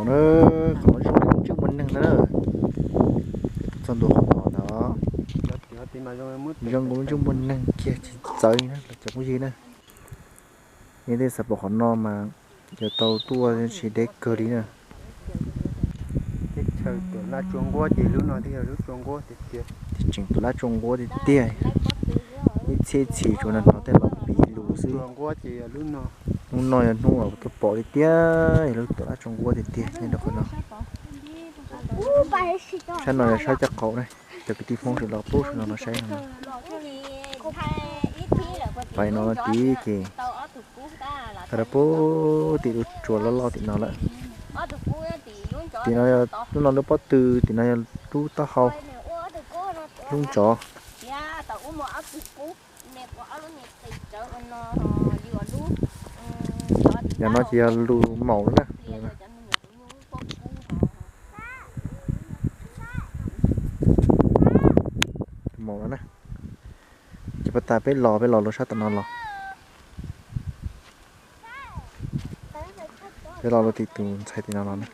Na, qhov no zoo li ntsej muag neeg ntag na. Txog ntua qhov no ntag. Zoo nkaus ntsej muag neeg kiag tsis txawv li na cov phooj ywg na. Nej tej xav pom qhov no mas yuav tau tuaj tsis deb kawg li na. Tseem tuam lab tsua nquab tiag tiag. Ib txhiab txhis tsuas nrog tej laus piv lus xwb. Hnub no yog hnub uas tuaj pom tiag tiag, yog lub tuam lab tsua nquab tiag tiag nyob rau qhov no. Sab no yog sab caj qaum na, cov kwv tij Hmoob sawv los pub sawv no los saib no. Pais no tid ces tau rau pub tim lub tsua loj loj tim no lawm. Tim no yog lub no lub pob tw, tim no yog lub taub hau, lub ntsov. Yog no ces yog lus maum na. Maum no na. Ces pab tas peb los, peb los lus sab tom no los. Peb los lus tim tus ntxhais tim no los na.